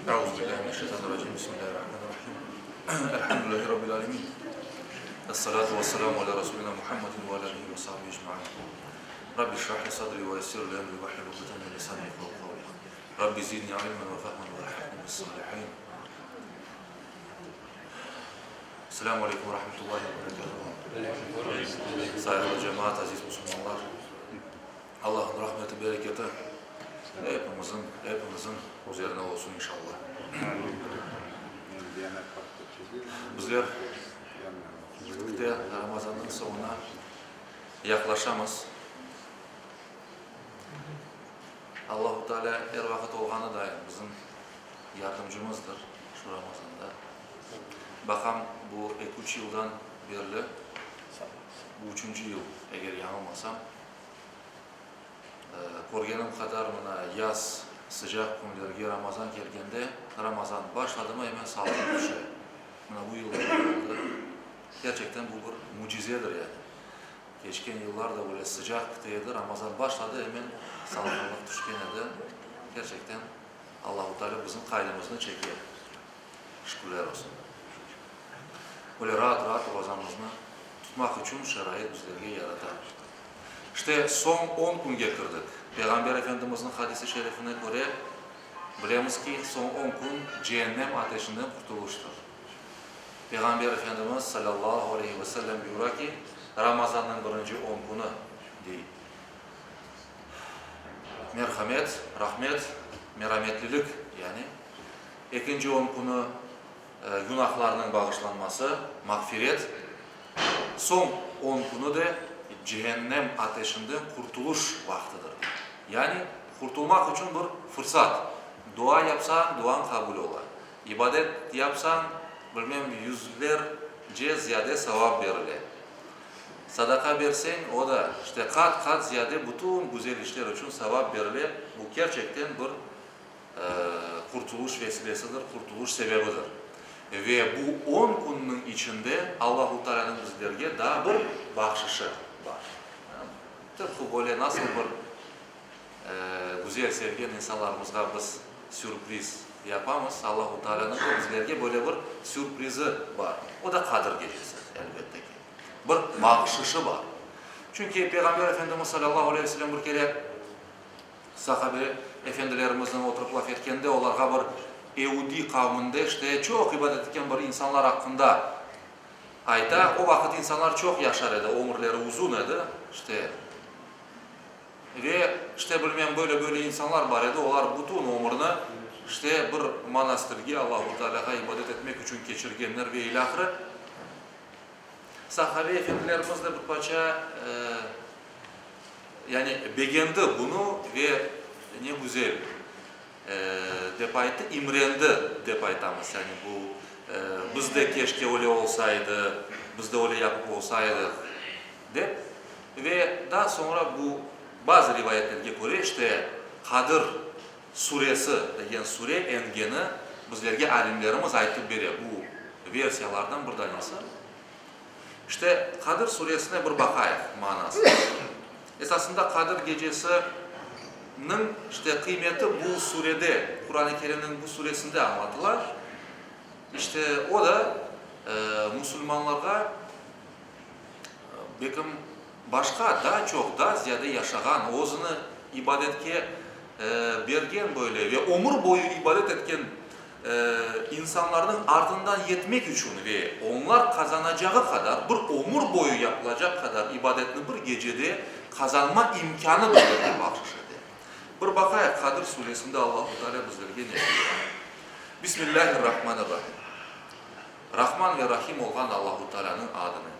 Euzu billahi mineşşeytanirracim. Bismillahirrahmanirrahim. Elhamdülillahi rabbil alemin. Essalatu vesselamu ala rasulina Muhammedin ve ala alihi ve sahbihi ecmain. Rabbi şrah li sadri ve yessir li emri ve hlul uqdeten min lisani yefkahu kavli. Rabbi zidni ilmen ve fehmen ve elhikni bis salihin. Selamu aleykum ve rahmetullahi ve berekatuhu. Sayğılı cemaat, aziz musulmanlar. Allahnıñ rahmeti, bereketi epimizin, epiñizin üzerine olsun inşallah. Bizler gitgide Ramazannıñ soñuna yaqlaşamız. Allahu Teala er vaqıt olğanı dayın bizim yardımcımızdır şu Ramazanda. Baqam, bu eki-üç yıldan berli, bu üçünci yıl, eger yañılmasam, Körgenim qadar, mına, yaz sıcaq künlerge Ramazan kelgende, Ramazan başladımı, emen salqın tüşe. Mına bu yıl da böyle oldı. Kerçekten bu bir mücizedir yani. Keçken yıllar da böyle sıcaq kite edi, Ramazan başladı, emen salqınlıq tüşken edi. Kerçekten Allahu Teala bizim qaydımıznı çeke. Şükürler olsun. Böyle raat-raat orazamıznı tutmaq içün şarait bizlerge yarata. İşte, soñ on künge kirdik. Peyğamber Efendimizniñ hadisi şerifine köre, bilemiz ki, soñ on kün ceennem ateşinden qurtulıştır. Peyğamber Efendimiz, salâllahu aleyhi ve sellem, buyura ki, Ramazannıñ birinci on künü, dey, merhamet, rahmet, merametlilik, yani, ekinci on künü, günahlarnıñ bağışlanması, mağfiret, soñ on künü de cehennem ateşinden qurtuluş vaqtıdır, dey. Yani, qurtulmaq içün bir fırsat. Dua yapsañ, duañ qabul ola. İbadet yapsañ, bilmem, yüzlerce ziyade savap berile. Sadaqa berseñ, o da, işte, qat-qat ziyade bütün güzel işler içün savap berile. Bu kerçekten bir qurtuluş vesilesidir, qurtuluş sebebidir. Ve bu on künniñ içinde Allahu Taalânıñ bizlerge daa bir bahşışı bar. Tıpqı böyle nasıl bir güzel sevgen insanlarımızğa biz sürpriz yapamız, Allahu Taalânıñ da bizlerge böyle bir sürprizi bar. O da Qadir gecesi, elbette ki. Bir bahşışı bar. Çünki Peyğamber Efendimiz salâllahu aleyhi ve sellem bir kere Sahabe efendilerimiznen oturıp laf etkende, olarğa bir eudiy qavminde, işte, çoq ibadet etken bir insanlar aqqında ayta. O vaqıt insanlar çoq yaşar edi, ömürleri uzun edi, işte. Ve, işte, bilmem, böyle-böyle insanlar bar edi, olar bütün ömürni, işte, bir manastırge, Allahu Tealâğa ibadet etmek içün keçirgenler ve ilâhre. Sahabe efendilerimiz de bir parça, yani begendi bunı ve ne güzel, dep ayttı, imrendi, dep aytamız, yani bu biz de keşke öyle olsaydı, biz de öyle yapıp olsaydıq, dep. Ve daa soñra bu bazı rivayetlerge köre, işte, Qadir suresi degen sure engeni bizlerge alimlerimiz aytıp bere, bu versiyalardan bir danesi. İşte, Qadir suresine bir baqayıq manasına. Esasında Qadir gecesi niñ, işte, qıymeti bu surede, Quran-ı Kerimniñ bu suresinde añlatıla. İşte, o da musulmanlarğa belkim başqa, daa çoq, daa ziyade yaşağan, özüni ibadetke bergen böyle ve ömür boyu ibadet etken insanlarnıñ artından yetmek içün ve onlar qazanacağı qadar, bir ömür boyu yapılacaq qadar ibadetni bir gecede qazanma imkânı bizlerge bahşış ete. Bir baqayıq, Qadir suresinde Allahu Teala bizlerge ne buyura. Bismillâhir-Rahmanir-Rahim. Rahman ve Rahim olğan Allahu Tealânıñ adınen.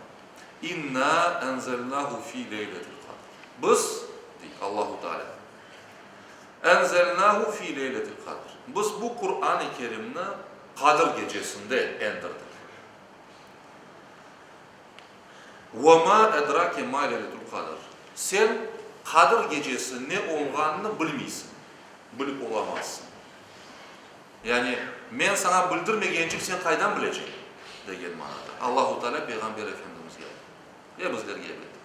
İnna enzelnahu fi leyletil qadr. Biz, dey Allahu Teala, enzelnahu fi leyletil qadr. Biz bu Quran-ı Kerimni Qadir gecesinde endirdik. Ve ma edrake ma leyletul qadr. Sen Qadir gecesi ne olğanını bilmeysiñ, bilip olamazsıñ. Yani, men saña bildirmegençik sen qaydan bileceñ? degen manada. Allahu Teala Peyğamber Efendimizge ayta ve bizlerge elbette.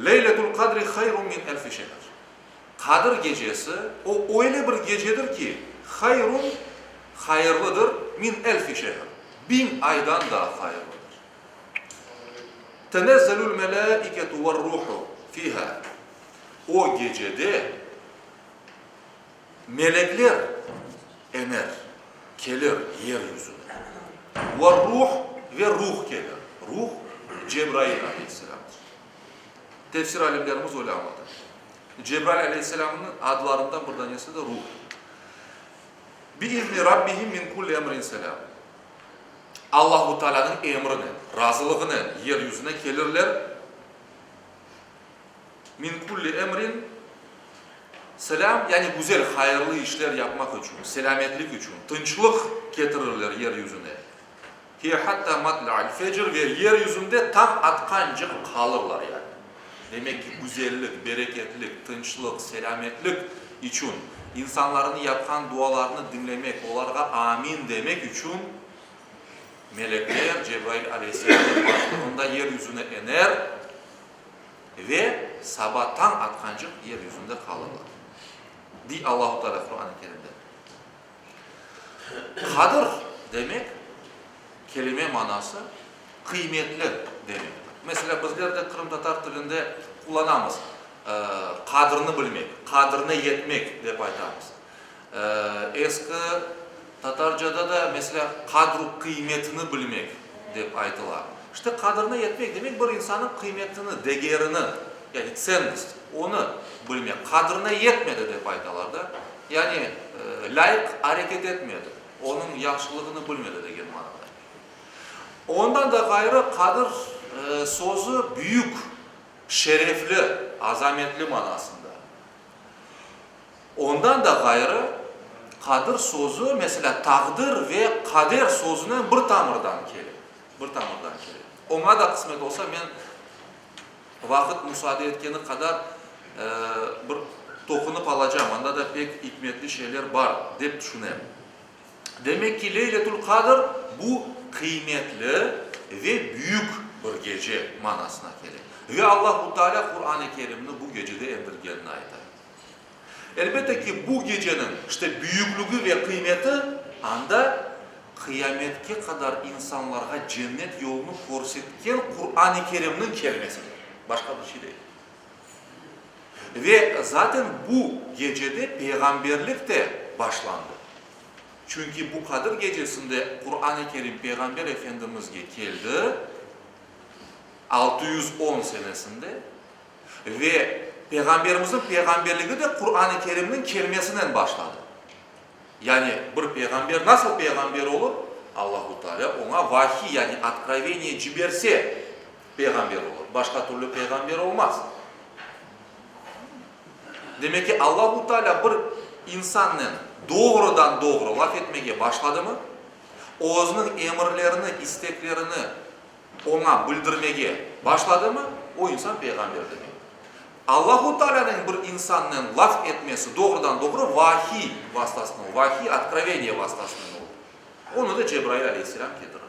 Leyletül qadri hayrun min elfi şehr. Qadir gecesi, o öyle bir gecedir ki, Hayrun, hayırlıdır, min elfi şehr, biñ aydan daa hayırlıdır. Tenezzelul melâiketu ve'r-ruhu fîhâ, o gecede melekler ener, kelir yer yüzüne. Ve'r-ruh, ve ruh kelir. Ruh, Cebrail aleyhisselâmdır. Tefsir alimlerimiz öyle añlata. Cebrail aleyhisselâmnıñ adlarından bir danesi de Ruhtur. Bi-izni Rabbihim min kulli emrin selâm. Allahu Taalânıñ emrinen, razılığınen yer yüzüne kelirler. Min kulli emrin selâm, yani güzel, hayırlı işler yapmaq içün, selâmetlik içün, tınçlıq ketirirler yer yüzüne. Hiye hatta matla'il fecr ve yer yüzünde tañ atqancıq qalırlar yani. Demek ki, güzellik, bereketlik, tınçlıq, selâmetlik içün insanlarnıñ yapqan dualarını diñlemek, olarğa amin demek içün melekler Cebrail aleyhisselâmnıñ başlığında yer yüzüne ener ve saba tañ atqancıq yer yüzünde qalırlar. Dey Allahu Teala Quran-ı Kerimde. Qadır demek, kelime manası qıymetli demektir. Meselâ, bizler de qırımtatar tilinde qullanamız, qadrini bilmek, qadrine yetmek dep aytamız. Eski tatarcada da, meselâ, qadru qıymetini bilmek dep aytıla. İşte, qadrine yetmek demek, bir insannıñ qıymetini, degerini, yani tsennost, onı bilmek. Qadrine yetmedi dep aytalar da. Yani, lâyıq areket etmedi, onıñ yahşılığını bilmedi degen manada. Ondan da ğayrı, qadir sözü büyük, şerefli, azametli manasında. Ondan da ğayrı, qadir sözü, meselâ, taqdir ve qader sözünen bir tamırdan kele, bir tamırdan kele. Oña da qısmet olsa, men Vaqıt musaade etkeni qadar bir toqunıp alacam, anda da pek ikmetli şeyler bar, dep tüşünem. Demek ki, Leyletül Qadr bu qıymetli ve büyük bir gece manasına kele. Ve Allahu Teala Quran-ı Kerimni bu gecede endirgenini ayta. Elbette ki, bu geceniñ, işte, büyüklügi ve qıymeti anda qıyametke qadar insanlarğa cennet yolunı körsetken Quran-ı Kerimniñ kelmesidir, başqa bir şey değil. Ve zaten bu gecede peyğamberlik de başlandı. Çünki bu Qadir gecesinde Quran-ı Kerim Peyğamber Efendimizge keldi, 610 senesinde. Ve Peyğamberimizniñ peyğamberligi de Quran-ı Kerimniñ kelmesinen başladı. Yani bir peyğamber nasıl peyğamber olur? Allahu Teala oña vahiy, yani otkroveniye ciberse peyğamber olur. Başqa türlü peyğamber olmaz. Demek ki, Allahu Teala bir insannen doğrudan-doğru laf etmege başladımı, özüniñ emirlerini, isteklerini oña bildirmege başladımı, o insan peyğamber demektir. Allahu Taalânıñ bir insannen laf etmesi doğrudan-doğru vahiy vastasınen, vahiy, otkroveniye vastasınen olur. Onı da Cebrail aleyhisselâm ketirir.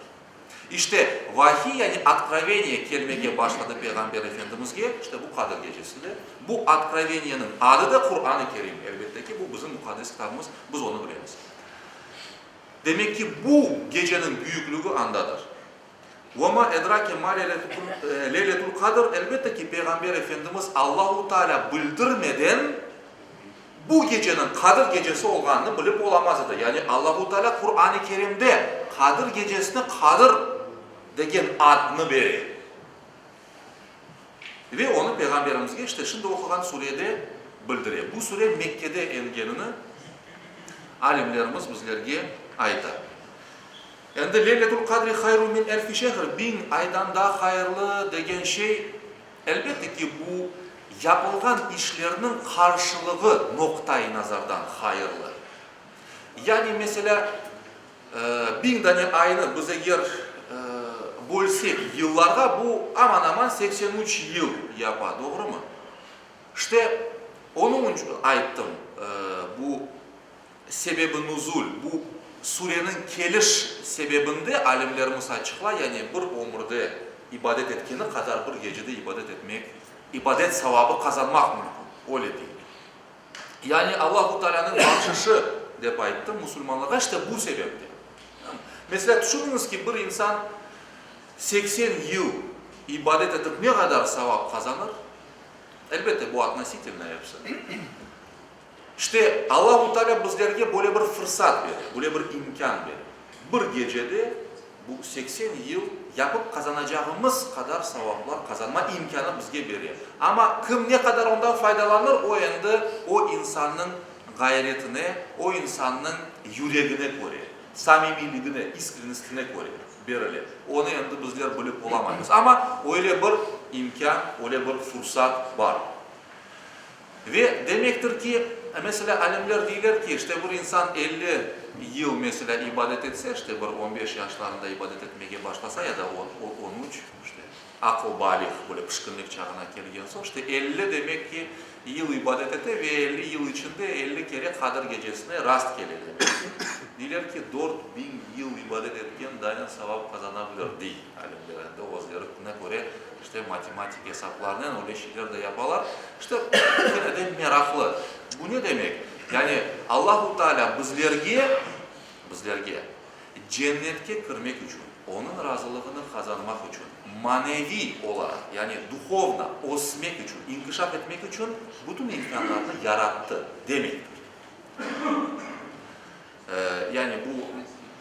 İşte, vahiy, yani otkroveniye kelmege başladı Peyğamber Efendimizge, işte bu Qadir gecesinde. Bu otkroveniyeniñ adı da Quran-ı Kerim, elbette ki, bu bizim muqaddes kitabımız, biz onı bilemiz. Demek ki, bu geceniñ büyüklügi andadır. Ve ma edrake ma leyletul qadr, elbette ki, Peyğamber Efendimiz Allahu Teala bildirmeden bu geceniñ Qadir gecesi olğanını bilip olamaz edi. Yani Allahu Teala Quran-ı Kerimde Qadir gecesine Qadir degen adnı bere. Ve onı Peyğamberimizge işte şimdi oquğan surede bildire. Bu sure Mekkede engenini alimlerimiz bizlerge ayta. Endi Leyletül Qadri hayrun min elfi şehr, biñ aydan daa hayırlı degen şey, elbette ki, bu yapılğan işlerniñ qarşılığı noqta-i nazardan hayırlı. Yani, meselâ, Biñ dane aynı biz eger bölsek yıllarğa, bu aman-aman 83 yıl yapa, doğrumı? İşte, onıñ içün ayttım, bu sebebi nuzul, bu sureniñ keliş sebebini de alimlerimiz açıqlay, yani bir ömürde ibadet etkeni qadar bir gecede ibadet etmek, ibadet savabı qazanmaq mümkün, öyle dey. Yani Allahu Taalânıñ bahşışı. dep ayttı musulmanlarğa, işte bu sebepten. Meselâ, tüşüniñiz ki, bir insan 80 yıl ibadet etip ne qadar savap qazanır? Elbette, bu otnositelno episi. İşte, Allahu Teala bizlerge böyle bir fırsat bere, böyle bir imkân bere. Bir gecede bu 80 yıl yapıp qazanacağımız qadar savaplar qazanma imkânı bizge bere. Amma kim ne qadar ondan faydalanır, o endi o insannıñ ğayretine, o insannıñ yüregine köre, samimiyligine, iskrennostine köre berile. Onı endi bizler bilip olamaymız. Amma öyle bir imkân, öyle bir fursat bar. Ve demektir ki, meselâ, alimler deyler ki, işte bir insan 50 yıl, meselâ, ibadet etse, işte bir on beş yaşlarında ibadet etmege başlasa ya da on üç, işte, aqıl baliğ, böyle pişkinlik çağına kelgen soñ, işte 50 demek ki, yıl ibadet ete ve 50 yıl içinde 50 kere Qadir gecesine rast kele demek ki. Deyler ki, 4000 yıl ibadet etken danen savap qazana bilir, dey alimler. Endi özlerine köre İşte, matematik esaplarnen öyle şeyler de yapalar. İşte, kene de meraqlı. Bu ne demek? Yani, Allahu Teala bizlerge, bizlerge cennetke kirmek içün, Onıñ razılığını qazanmaq içün, maneviy olaraq, yani duhovno ösmek içün, inkişaf etmek içün bütün imkânlarnı yarattı, demektir. Yani bu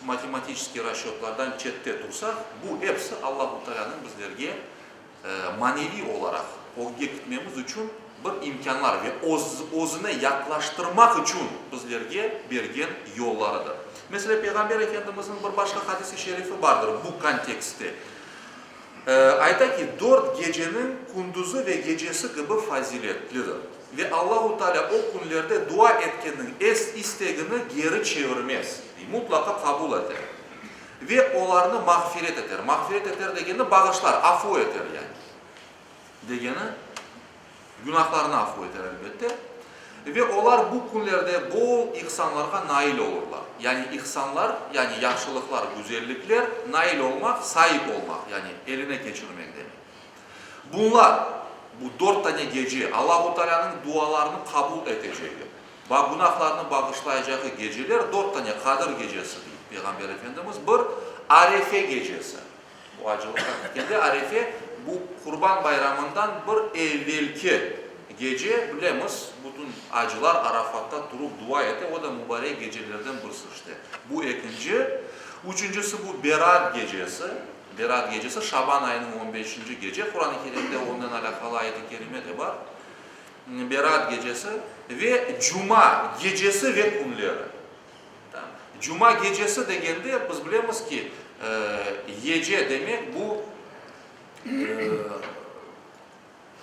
matematiçeskiy rasçötlardan çette tursaq, bu episi Allahu Tealânıñ bizlerge maneviy olaraq ögge kitmemiz içün bir imkânlar ve özüne yaqlaştırmaq içün bizlerge bergen yollarıdır. Meselâ, Peyğamber Efendimizniñ bir başqa hadis-i şerifi bardır bu kontekstte. Ayta ki, dört geceniñ kündüzi ve gecesi kibi faziletlidir. Ve Allahu Teala o künlerde dua etkenniñ es istegini geri çevirmez, mutlaqa qabul eter. Ve olarnı mağfiret eter. Mağfiret eter degeni, bağışlar, afu eter yani. Degeni, günahlarını afu eter elbette. Ve olar bu künlerde bol ihsanlarğa nail olurlar. Yani ihsanlar, yani yahşılıqlar, güzellikler, nail olmaq, saip olmaq, yani eline keçirmek demek. Bunlar, bu dört tane gece, Allahu Tealânıñ dualarını qabul etecegi, va günahlarnı bağışlayacağı geceler dört tane, Qadir gecesi, dey Peyğamber Efendimiz, bir, Arefe gecesi. Bu acılıqqa ketkende Arefe, bu Qurban bayramından bir evvelki gece, bilemiz, bütün acılar Arafatta turup dua ete, o da mubarek gecelerden birisi işte. Bu ekinci. Üçüncisi bu Berat gecesi. Berat gecesi, Şaban ayınıñ on beşinci gece, Quran-ı Kerimde onnen alâqalı ayet-i kerime de bar. Berat gecesi ve Cuma gecesi ve künleri. Cuma gecesi degende biz bilemiz ki, gece demek bu,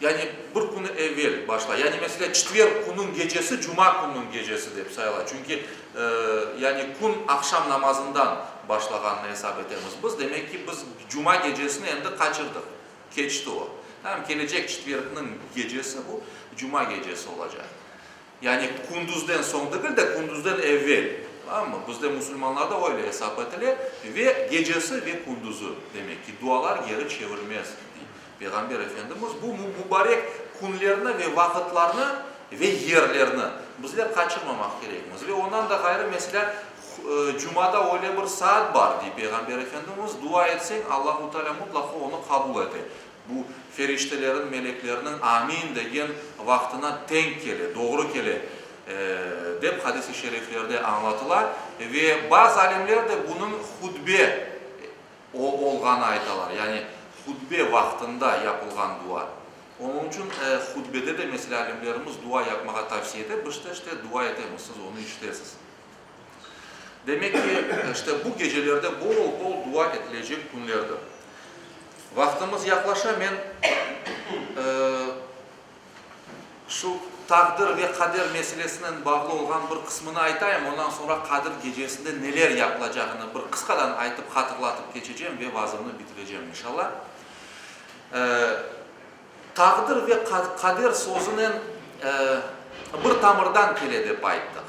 yani bir kün evel başlay. Yani meselâ, çetverg künüñ gecesi cuma kününiñ gecesi dep sayıla. Çünki yani kün aqşam namazından başlağanını esap etemiz biz. Demek ki, biz cuma gecesini endi qaçırdıq, keçti o. Tamam, kelecek çetvergniñ gecesi bu cuma gecesi olacaq. Yani kündüzden soñ degil de, kündüzden evvel, tamammı? Bizde musulmanlarda öyle esap etile, ve gecesi ve kündüzi, demek ki, dualar geri çevirmez, dey Peyğamber Efendimiz. Bu mubarek künlerni ve vaqıtlarnı ve yerlerni bizler qaçırmamaq kerekmiz. Ve ondan da ğayrı, meselâ, cumada öyle bir saat bar, dey Peyğamber Efendimiz, dua etseñ, Allahu Teala mutlaqa onı qabul ete. Bu, feriştelerin, meleklerniñ Amin degen vaqtına teñ kele, doğru kele, dep hadis-i şeriflerde añlatıla ve bazı alimler de bunıñ hutbe olğanı aytalar, yani hutbe vaqtında yapılğan dua. Onıñ içün hutbede de, meselâ, alimlerimiz dua yapmağa tavsiye ete, biz de, işte, dua etemiz, siz onı işitesiz. Demek ki, işte bu gecelerde bol-bol dua etilecek künlerdir. Vaqtımız yaqlaşa, men şu taqdir ve qader meselesinen bağlı olğan bir qısmını aytayım, ondan soñra Qadir gecesinde neler yapılacağını bir qısqadan aytıp, hatırlatıp keçecem ve vazımnı bitirecem, inşallah. Taqdir ve qader sözünen bir tamırdan kele dep ayttıq.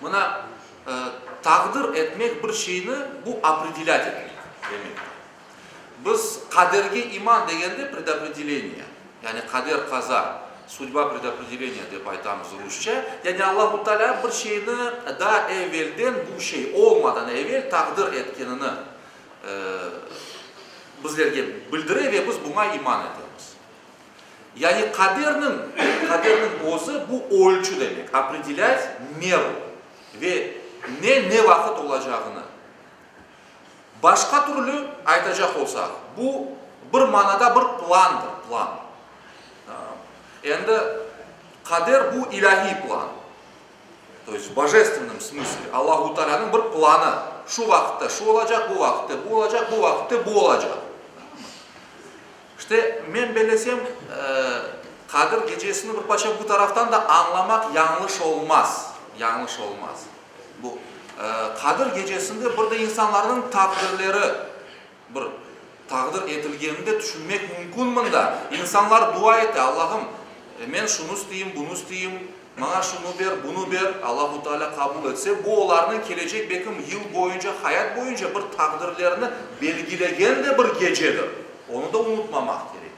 Mına, taqdir etmek bir şeyni, bu opredelât etmek demektir. Biz qaderge iman degende, predopredeleniye, yani qader, qaza. Sudba predopredelieniya dep aytamız rusça, yani Allahu Teala bir şeyni daa evelden, bu şey olmadan evel taqdir etkenini bizlerge bildire ve biz buña iman etemiz. Yani qaderniñ, qaderniñ özü bu ölçü demek, opredelât meru ve ne ne vaqıt olacağını. Başqa türlü aytacaq olsaq, bu bir manada bir plandır, plan. Endi qader bu ilâhiy plan, to est v božestvennom smısle, Allahu Taalânıñ bir planı, şu vaqıtta şu olacaq, bu vaqıtta bu olacaq, bu vaqıtta bu olacaq. İşte, men bellesem, Qadir gecesini bir parça bu taraftan da añlamaq yañlış olmaz, yañlış olmaz. Bu, Qadir gecesinde bir de insanlarnıñ taqdirleri bir taqdir etilgenini de tüşünmek mümkün mında. İnsanlar dua ete, Allahım, men şunı isteyim, bunı isteyim, maña şunı ber, bunı ber. Allahu Teala qabul etse, bu olarnıñ kelecek belkim yıl boyunca, hayat boyunca bir taqdirlerini belgilegen de bir gecedir. Onı da unutmamaq kerek.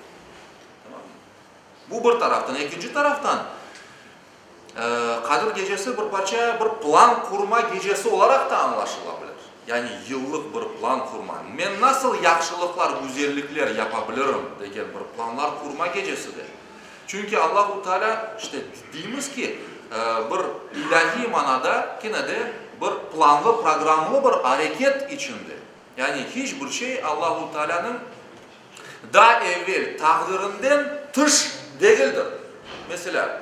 Tamam. Bu bir taraftan. Ekinci taraftan, Qadir gecesi bir parça bir plan qurma gecesi olaraq da añlaşıla bilir. Yani yıllıq bir plan qurma. Men nasıl yahşılıqlar, güzellikler yapa bilirim degen bir planlar qurma gecesi de. Çünki Allahu Teala, işte, deymiz ki, bir ilâhiy manada kene de bir planlı, programlı bir areket içinde. Yani hiç bir şey Allahu Tealânıñ daa evel taqdirinden tış degildir. Meselâ,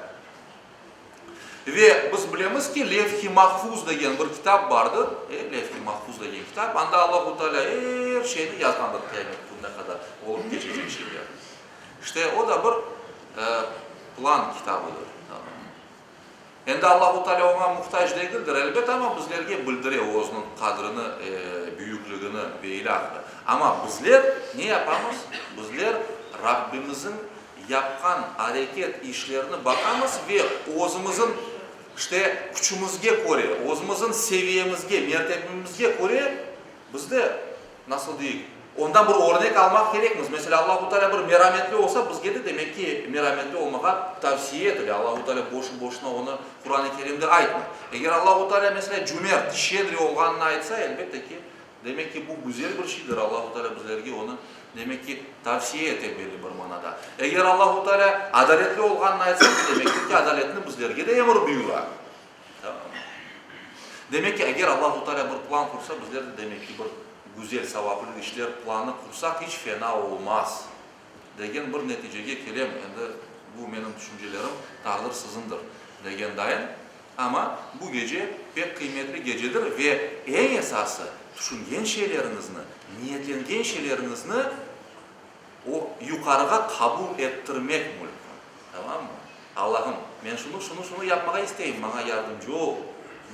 ve biz bilemiz ki, Levh-i Mahfuz degen bir kitap bardır, e, Levh-i Mahfuz degen kitap, anda Allahu Tealâ er şeyni yazğandır qıyamet kününe qadar olıp keçecek şeylerni. İşte, o da bir plan kitabıdır. Endi Allahu Teala oña muhtac degildir, elbet, amma bizlerge bildire Özüniñ qadrini, büyükligini ve ilâhre. Amma bizler ne yapamız? Bizler Rabbimizin yapqan areket, işlerini baqamız ve özümizin, işte, küçümizge köre, özümizin seviyemizge, mertebemizge köre biz de Nasıl deyik, ondan bir örnek almaq kerekmiz. Meselâ, Allahu Teala bir merametli olsa, bizge de, demek ki, merametli olmağa tavsiye etile. Allahu Teala boşu-boşuna onı Quran-ı Kerimde aytmay. Eger Allahu Teala, meselâ, cümert, şedriy olğanını aytsa, elbette ki, demek ki, bu güzel bir şeydir, Allahu Teala bizlerge onı, demek ki, tavsiye ete belli bir manada. Eger Allahu Teala adaletli olğanını aytsa, bu demektir ki, adaletni bizlerge de emir buyura. Demek ki, eger Allahu Teala bir plan qursa, bizler de demek ki, bir güzel, savaplı işler planı qursaq, iç fena olmaz, degen bir neticege kelem. Endi bu menim tüşüncelerim, taqdir sizindir, degen dayın. Amma bu gece pek qıymetli gecedir ve eñ esası, tüşüngen şeyleriñizni, niyetlengen şeyleriñizni o yuqarığa qabul ettirmek mülkün. Tamammı? Allahım, men şunı, şunı, şunı yapmağa isteyim, maña yardımcı ol,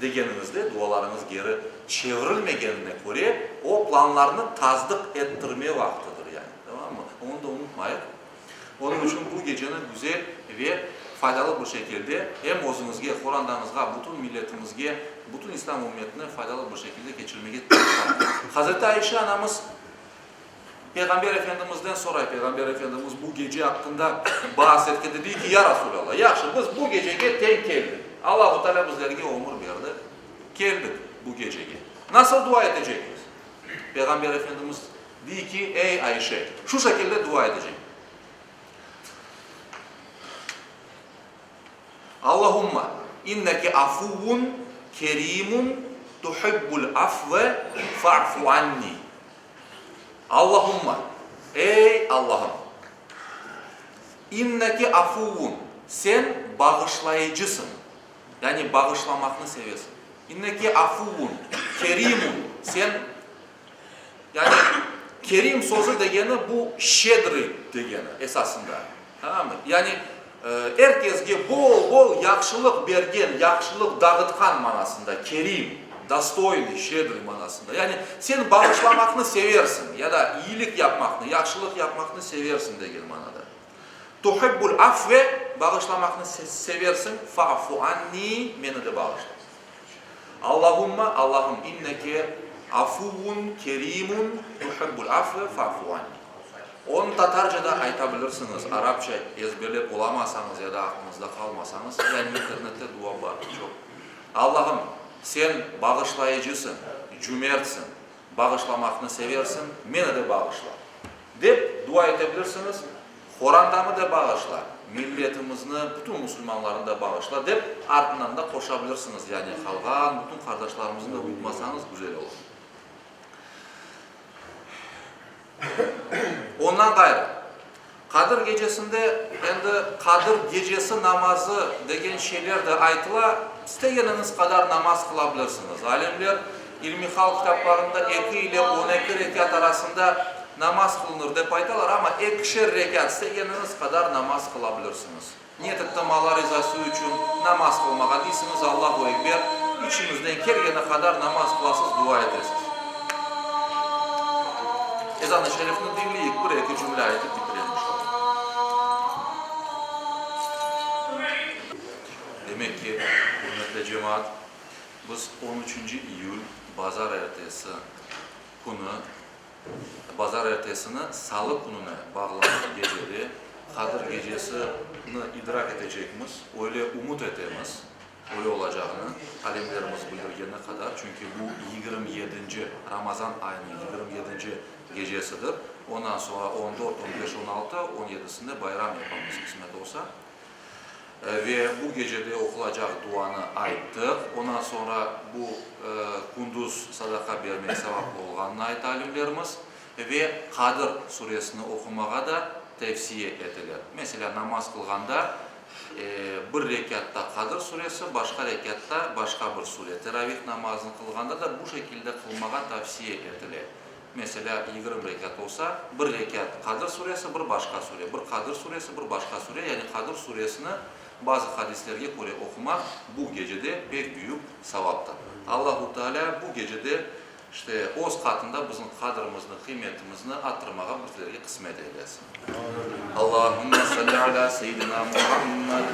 degeniñizde, dualarıñız geri çevirilmegenine köre, o planlarnı tasdıq ettirme vaqtıdır, yani. Tamammı? Onı da unutmayıq. Onıñ içün bu geceni güzel ve faydalı bir şekilde em özüñizge, qorantañızğa, bütün milletimizge, bütün İslâm ümmetine faydalı bir şekilde keçirmege tırışayıq. Hazreti Ayşe anamız Peyğamber Efendimizden soray, Peyğamber Efendimiz bu gece aqqında baas etkende dey ki, Ya Resulallah, yahşı, biz bu gecege teñ keldik, Allahu Teala bizlerge ömür berdi, keldik bu gecege, nasıl dua etecekmiz? Peyğamber Efendimiz dey ki, Ey Ayşe, şu şekilde dua etecek. Allahumma inneke afuvvun kerimun tuhibbul afve fa'fu anni. Allahumma, ey Allahım, inneke afuvvun, sen bağışlayıcısıñ, yani bağışlamaqnı sevesiñ. İnneke afuvvun, kerimun, sen, yani kerim sözü degeni bu şedrıy degeni esasında, tamam mı? Yani er kesge bol-bol yahşılıq bergen, yahşılıq dağıtqan manasında, kerim, dostoynıy, şedrıy manasında. Yani sen bağışlamaqnı seversiñ ya da iyilik yapmaqnı, yahşılıq yapmaqnı seversiñ degen manada. Tuhibbul afve, bağışlamaqnı seversiñ, fa'fu anni, meni de bağışla. Allahumma, Allahım, inneke afuvvun kerimun tuhibbul afve fa'fu anni. Onı tatarca da ayta bilirsiñiz, arapça ezberlep olamasañız ya da aqlıñızda qalmasañız, yani internette dua bar, çoq. Allahım, Sen bağışlayıcısıñ, cümertsiñ, bağışlamaqnı seversiñ, meni de bağışla! Dep dua ete bilirsiñiz, Qorantamı da bağışla, milletimizni, bütün musulmanlarnı da bağışla, dep artından da qoşa bilirsiñiz, yani qalğan bütün qardaşlarımıznı da unutmasañız güzel olur. Ondan ğayrı, Qadir gecesinde endi Qadir gecesi namazı degen şeyler de aytıla, istegeniñiz qadar namaz qıla bilirsiñiz. Alimler ilmihal kitaplarında eki ile 12 rekât arasında namaz qılınır dep aytalar, amma ekişer rekât, istegeniñiz qadar namaz qıla bilirsiñiz. Niyet ettim Alla rizası içün namaz qılmağa, deysiñiz Allahu Ekber, içiñizden kelgeni qadar namaz qılasız, dua etesiz. Ezan-ı şerifni diñleyik, bir-eki cümle aytıp bitirem inşallah. Demek ki, ürmetli cemaat, biz on üçünci iyül, bazar ertesi künü, Bazar ertesini salı kününe bağlağan gecede Qadir gecesini idrak etecekmiz, öyle ümüt etemiz, öyle olacağını, alimlerimiz bildirgeni qadar, çünki bu 27-nci, Ramazan ayınıñ 27-nci gecesidir, ondan soñra on dört, on beş, on altı, on yedisinde bayram yapamız, qısmet olsa. Ve bu gecede oqulacaq duanı ayttıq. Ondan soñra bu kündüz sadaqa bermek sevaplı olğanını ayta alimlerimiz. Ve Qadir suresini oqumağa da tevsiye eteler. Meselâ, namaz qılğanda bir rekâtta Qadir suresi, başqa rekâtta başqa bir sure. Teravih namazını qılğanda da bu şekilde qılmağa tavsiye etile. Meselâ, 20 rekât olsa, bir rekât Qadir suresi, bir başqa sure, bir Qadir suresi, bir başqa sure, yani Qadir suresini bazı hadislerge köre oqumaq bu gecede pek büyük savaptır. Allahu Tealâ bu gecede, işte, Öz qatında bizim qadrımıznı, qıymetimizni arttırmağa bizlerge qısmet eylesin. Allahümme salli alâ seyyidina Muhammed.